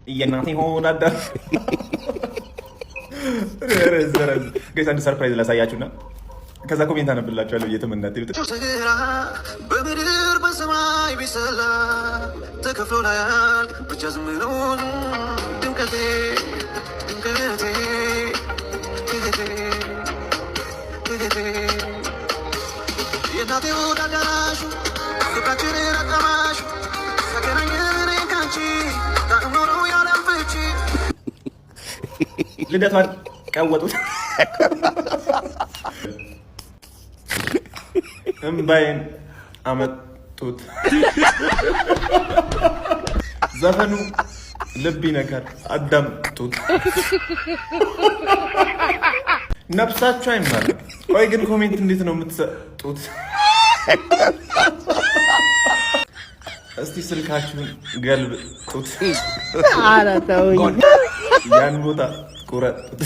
የእናቴ ሆድ አዳራሽ። Guys፣ አንድ surprise ላሳያችሁና ከዛ comment አነብላችኋለሁ። እየተመናት ስራ በምድር በሰማይ ቢሰላ ተከፍሎ ላያልቅ ብቻ ዝም ብሎ ድምቀቴ ድምቀቴ ድምቀቴ የእናቴ ሆድ አዳራሹ ፍቅራችንን አቀማሹ ተገናኘን እኔ ካንቺ ጣዕም ኖሮ ያለም ፍቺ። ልደቷን ቀወጡት። እምባዬን አመጡት። ዘፈኑ ልብ ይነካል። አዳምጡት። ነፍሳችሁ አይማርም። ቆይ ግን comment እንዴት ነው የምትሰጡት? እስቲ ስልካችሁን ገልብጡት። ኧረ ተውኝ። ያን ቦታ ቁረጡት።